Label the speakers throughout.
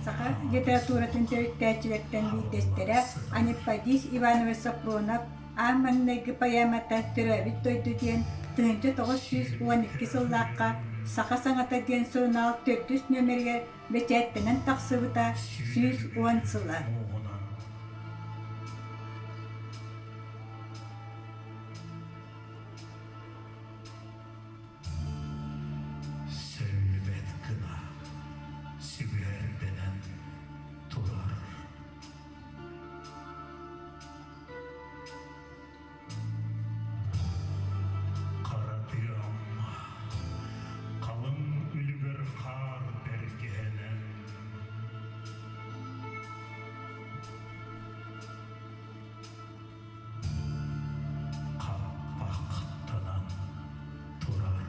Speaker 1: Саха литературатын төрүттээччилэртэн биирдэстэрэ Анемподист Иванович Софронов аан маҥнайгы поэмата «Төрөөбүт дойду» диэн 1912 сыллаахха «Саха саҥата» диэн сурунаал төрдүс нүөмэригэр бэчээттэнэн тахсыбыта 110 сыла.
Speaker 2: Сөллүбэт гына сүгэһэрдэнэн турар. Хара тыам халыҥ үлүгэр хаар бэргэһэнэн Хаппахтанан турар.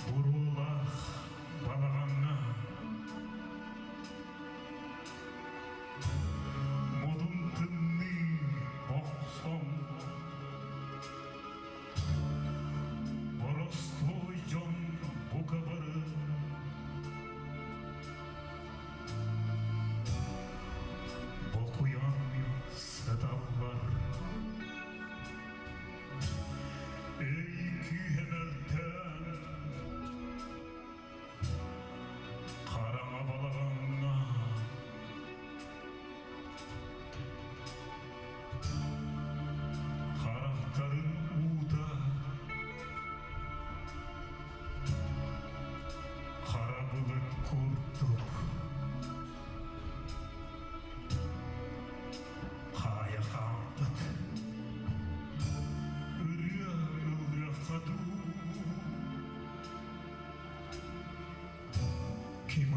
Speaker 2: Буруолаах балаҕаҥҥа модун тымныы охсон боростуой дьон бука бары Бокуйан сыталлар. Эй күүһэ мөлтөөн, хараҥа балаҕаҥҥа харахтарын уута Хара былыт курдук хаайа хаампыт ырыа ыллыахха дуу ким